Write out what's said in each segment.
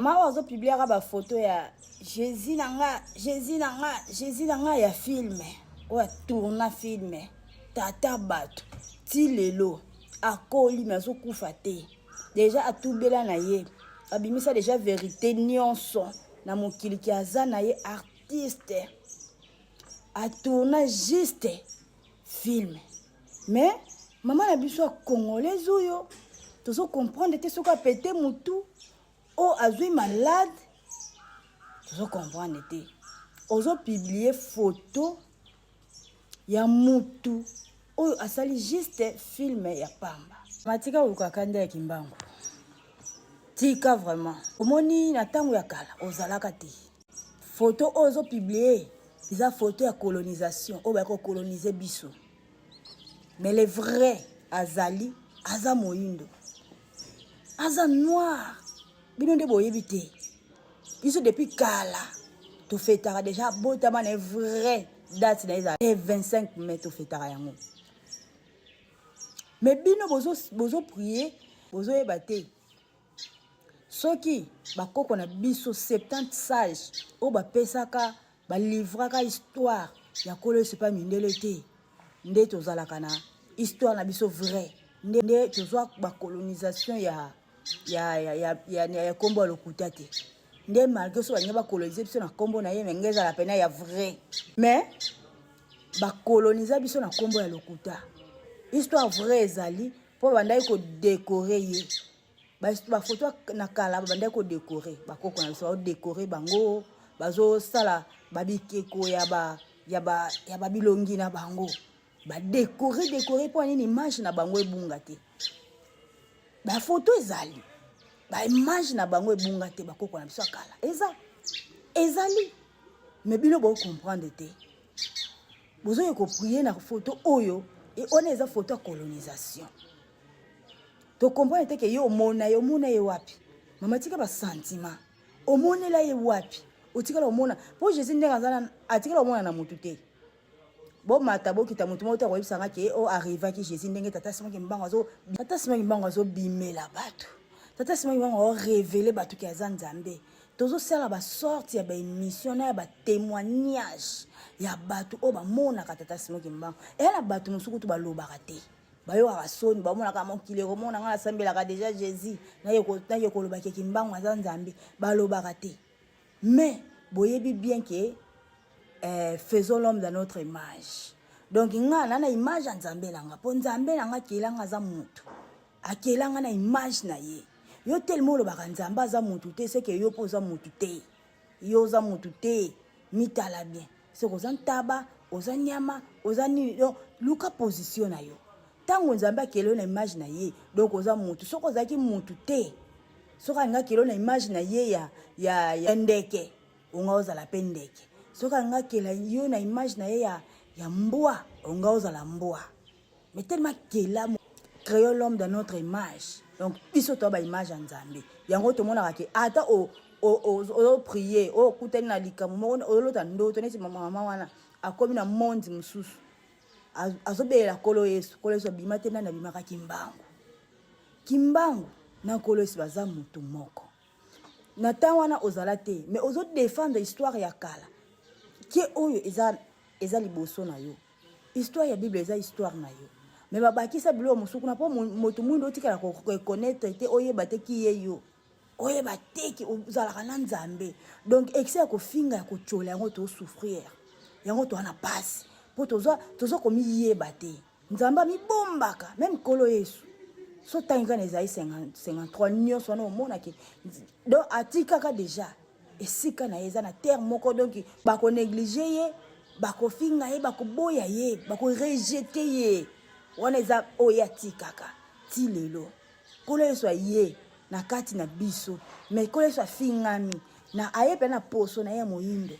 Mama oyo azo publiaka ba photo ya Jesus na nga, Jesus na nga, Jesus na nga ya film oyo atourna film tata bato ti lelo akoli me azokufa te deja atubela na ye abimisa deja verite nyonso na mokili ki aza na ye artiste atourna juste film mais mama na biso ya congolaise oyo tozo comprendre te soki apete mutu oyo azwi malade tozo comprendre te ozo publier photo ya mutu oyo asali juste film ya pamba matika koluka kanda ya kimbangu tika vraiment omoni na ntango ya kala ozalaka te Photo oyo ozo publier eza photo ya colonisation oyo bayaki kocolonise biso. Mais le vrai azali aza moyindo. Aza noir. Bino nde boyebi te. Biso depuis kala tofetaka deja botama na vrai date na eza le 25 mai tofetaka yango. Mais bino bozo bozo prier bozoyeba te. Soki bakoko na biso 70 sages oyo bapesaka balivraka histoire ya Nkolo Yesu epai mindele te, nde tozalaka na histoire na biso vrai, nde tozwa bacolonisation ya ya ya ya ya, ya, ya kombo ya lokuta te. Nde malgre so balingi bakolonize biso na kombo na ye, me nge ezala pena ya vrai. Mais bakoloniza biso na kombo ya lokuta. Histoire vraie ezali mpo babandaki kodekore ye bafoto na kala babandaki kodekore bakoko na biso baodekore bango bazosala babikeko ya ba ya ba ya babilongi na bango badekore dekore mpo nini image na bango ebunga te bafoto ezali baimage na bango ebunga te bakoko na biso ya kala eza ezali me bino bocomprendre te bozoye koprie na foto oyo e wana eza foto ya colonisation tocomprendre te ke yo omona ye omona ye wapi mama tika basentiment omonela ye wapi otikala omona mpo jésus ndenge aza atikala omona na motu te bomata bokita motu moko te akoyebisa nga ke o arrivaki jésus ndenge tata simon kimbangu azo tata simon kimbangu azobimela bato tata simon kimbangu aorevele bato ke aza nzambe tozosala basorte ya baémission na ya batémoignage ya bato oyo bamonaka tata simon kimbangu eya na bato mosusu kutu balobaka te bayokaka soni bamonaka mokili ekomona ngai nasambelaka deja jésus naye koloba ke kimbangu aza nzambe balobaka te mais boyebi bien ke eh, faisons l'homme dans notre image donc nga na na image ya nzambe na nga mpo nzambe na nga akela nga aza motu akela nga na image na ye yo telema olobaka nzambe aza motu te seke yo mpo oza motu te yo oza motu te mitala bien soki oza ntaba oza nyama oza nini donc luka position na yo ntango nzambe akela yo na image na ye donc oza motu soki ozalaki motu te soki alingi akela yo na image na ye ya, ya, ya ndeke onga ozala mpe ndeke soki alingi akela yo na image na ye ya, ya mbwa onga ozala mbwa mais tellement akela créons l'homme dans notre image donc biso toya baimage ya nzambe yango tomonaka ke ata ozoprie oyo okutani na likambo moko ozolota ndoto neti mama wana akomi na monde mosusu azobelela nkolo yesu nkolo yesu abima te nani abimaka kimbangu kimbangu na nkolo yesu baza motu moko na temps wana ozala te mais ozo défendre histoire ya kala ke oyo eza eza liboso na yo histoire ya bible eza histoire na yo mais babakisa biloko mosusu kuna mpo moto mwindo otikala koreconnaitre te oyeba te ki ye yo oyeba te ke ozalaka na nzambe donc excès ya kofinga ya kotyola yango tosouffrir yango toza na mpasi mpo toza komiyeba te Nzambe amibombaka meme Nkolo Yesu so otangi kaka na Esaïe 53 nyonso wana omonake donc atikaka deja esika na ye eza na terre moko donc bakoneglige ye bakofinga ye bakoboya ye bakorejete ye wana eza oyo atikaka ti lelo Nkolo Yesu aye na kati na biso mais Nkolo Yesu afingami na aye mpe na poso na ye ya moyindo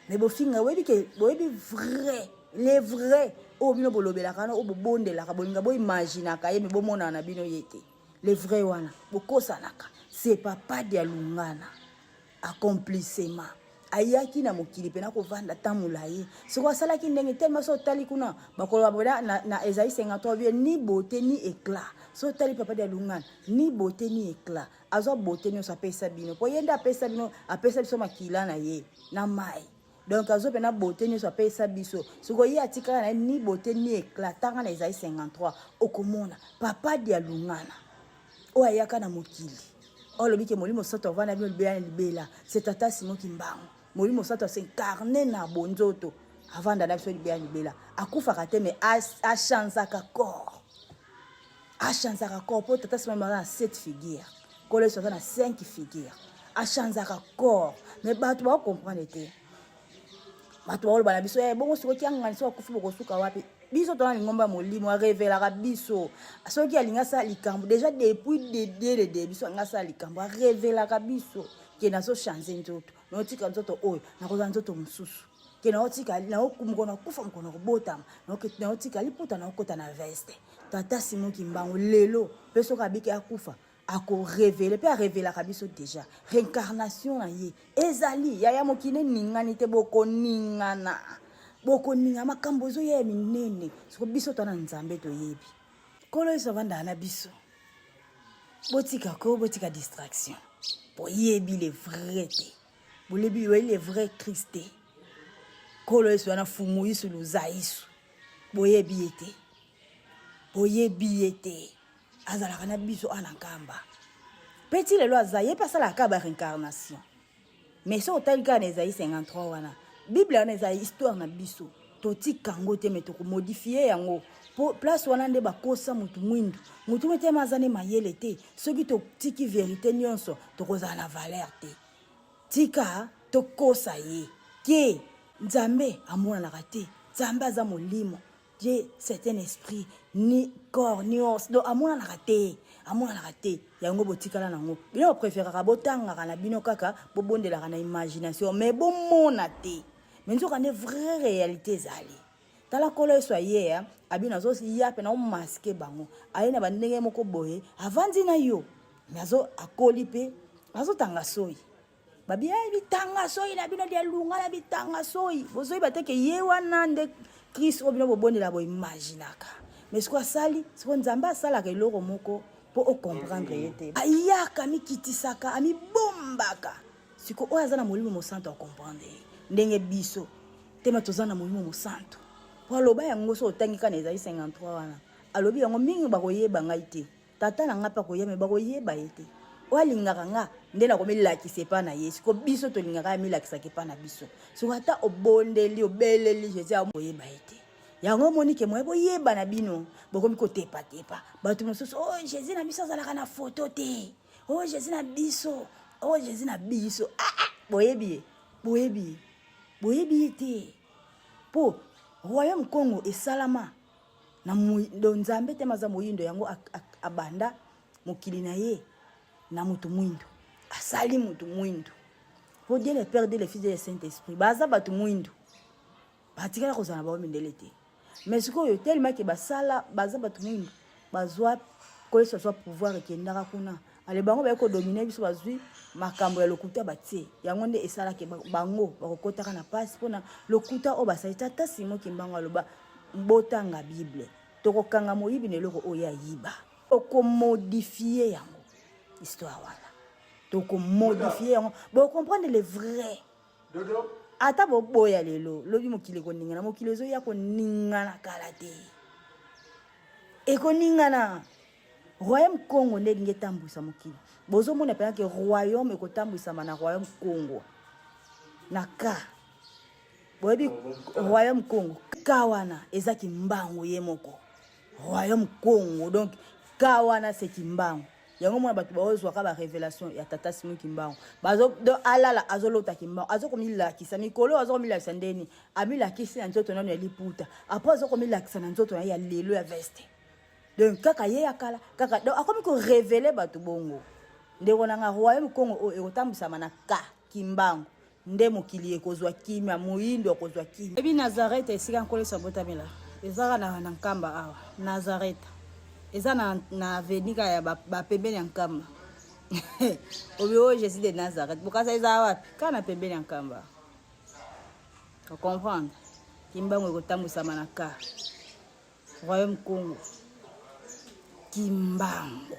mais bofinga boyebi ke boyebi vrai le vrai oyo bino bolobelaka wana oyo bobondelaka bolinga boimaginaka ye me bomonana na bino ye te le vrai wana bokosanaka c'est papa dialungana accomplissement. Ayaki na mokili pena kovanda temps molayi. Sikoyo asalaki ndenge tellement soki otali kuna bakoloba boye na, na Esaïe 53 bien ni beauté ni éclat. Soki otali papa Dialungana ni beauté ni éclat. Azwa beauté nyonso apesa bino. Po ye nde apesa bino, apesa biso makila na ye na mayi. Donc azwa pena beauté nyonso apesa biso. Sikoyo ye atikala na ye ni beauté ni éclat. Tanga na Esaïe 53 okomona papa Dialungana oyo ayaka na mokili oyo alobi ke molimo santu avanda bino libela na libela, c'est tata Simon Kimbangu. Molimo santu as'incarne na bonzoto, avanda na biso libela na libela, akufaka te mais achanzaka corps, achanzaka corps po tata Simon aza na 7 figure, Nkolo Yesu aza na 5 figure, achanzaka corps mais bato ba comprendre te. Bato bakoloba na biso, eh, bongo sikoyo kiangani soki akufi bokosuka wapi? Biso toza na lingomba ya molimo, arevelaka biso soki alingi asala likambo. Déjà depuis dès le début, soki alingi asala likambo, arevelaka biso ke nazochange nzoto, naotika nzoto oyo, nakozala nzoto mosusu, ke naotika mokolo nakufa, mokolo nakobotama, naotika liputa, naokota na veste. Tata Simon Kimbangu lelo mpe soki abiki akufa, akorevele mpe arevelaka biso deja reincarnation na ye ezali. Yaya, mokili eningani te, bokoningana, bokoninga, makambo ezoya ya minene. Soko biso to na Nzambe toyebi Nkolo Yesu avandaka na biso. Botika ko botika distraction, boyebi le vrai te, boyebi le vrai Christ te. Nkolo Yesu wana fumu Yesu luza Yesu, boyebi ye te, boyebi ye te. Azalaka na biso awa na Nkamba mpe ti lelo aza ye mpe asalaka kaka ba reincarnation. Mais soki otali kaka na Esaïe 53 wana, Bible wana eza histoire na biso, totika yango te, mais tokomodifie yango po place wana nde bakosa motu mwindu. Motu mwindu tema aza nde mayele te. Soki totiki verité nyonso, tokozala na valeur te. Tika tokosa ye ke Nzambe amonanaka te, Nzambe aza molimo, Dieu c'est un esprit, ni corps ni os, donc amonanaka te, amonanaka te. Yango botikala nango, bino bopréféraka botangaka na bino kaka, bobondelaka na imagination, mais bomona te. Mais nzoka nde vraie réalité ezali. Tala Nkolo Yesu aye, abi nazoya mpe naomaske bango, aye na bandenge moko boye, avandi na yo, mais azo akoli mpe azotanga soyi. Babi eh, bitanga soyi na bino Dialunga na bitanga soyi, bozoyeba te ke ye wana nde Christ oyo bino bobondela, boimaginaka. Mais sikoyo asali, sikoyo Nzambe asalaka eloko moko mpo ocomprendre ye te. Ayaka, amikitisaka, amibombaka. Sikoyo oyo aza na Molimo Mosantu acomprendre ye ndenge biso tema toza na Molimo Mosantu. Po aloba yango, so otangi kaka na Esaïe 53 wana, alobi yango mingi, bakoyeba ngai te. Tata na ngai mpe akoya, me bakoyeba ye te. Oyo alingaka nga nde nakomilakisa epai na ye. Siko biso tolingaka ye amilakisaka epai na biso. Siko ata obondeli, obeleli Jesus, akoyeba ye te. Yango omoni ke moye boyeba na bino, bokomi kotepatepa bato mosusu. Oh, Jesus na biso azalaka na foto te. Oh, Jesus na biso, oh, Jesus na biso. Ah, ah, boyebi ye, boyebi ye, boyebi ye te. Mpo royaume Congo esalama na do Nzambe te, maza moyindo. Yango abanda mokili na ye na moto mwindo, asali moto mwindo po Dieu le Père, Dieu le Fils, Dieu le Saint Esprit baza bato mwindo, batikala kozala na bango mindele te. Mais sikoyo tellement ke basala baza bato mwindo, bazwa koyesa, azwa pouvoir ekendaka kuna. Ale bango baye kodomine biso, bazwi makambo ya lokuta batie. Yango nde esalaki bango bakokotaka na pasi mpona lokuta oyo basali. Tata Simon Kimbangu aloba, botanga Bible, tokokanga moyibi na eloko oyo ayiba. Okomodifie yango histoire wana, tokomodifie yango, bocomprendre le vrai. Ata boboya lelo, lobi mokili ekoningana. Mokili ezoya koningana kala te, ekoningana. Royaume Congo nde elingi etambwisa mokili. Bozomona mpenza ke royaume ekotambwisama na royaume Congo na ka boyebi royaume Congo ka wana eza Kimbangu ye moko. Royaume Congo donc ka wana c'est Kimbangu. Yango mona bato baozwaka ba révélation ya tata Simon Kimbangu, bazo donc alala azolota Kimbangu azokomilakisa mikolo, azokomilakisa ndeni amilakisi na nzoto nano ya liputa, après azokomilakisa na nzoto na ye ya lelo ya veste. Donc kaka ye ya kala kaka, donc akomi korevele bato bongo. Ndeko na nga, royaume Congo oyo ekotambwisama na ka Kimbangu nde mokili ekozwa kimia, moyindo akozwa kimia. Ebi Nazareth esika Nkolo Yesu abotamela ezaka na Nkamba awa. Nazareth eza na avenue kaka ya bapembeni ya Nkamba. Obi oyo Jesus de Nazareth bokasa eza wapi? Kaka na pembeni ya Nkamba. Ocomprendre? Kimbangu ekotambwisama na ka Royaume Congo. Kimbangu.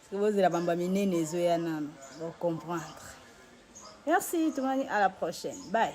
Soki bozela bamba minene ezoya nano, bocomprendre. Merci, tomani à la prochaine. Bye.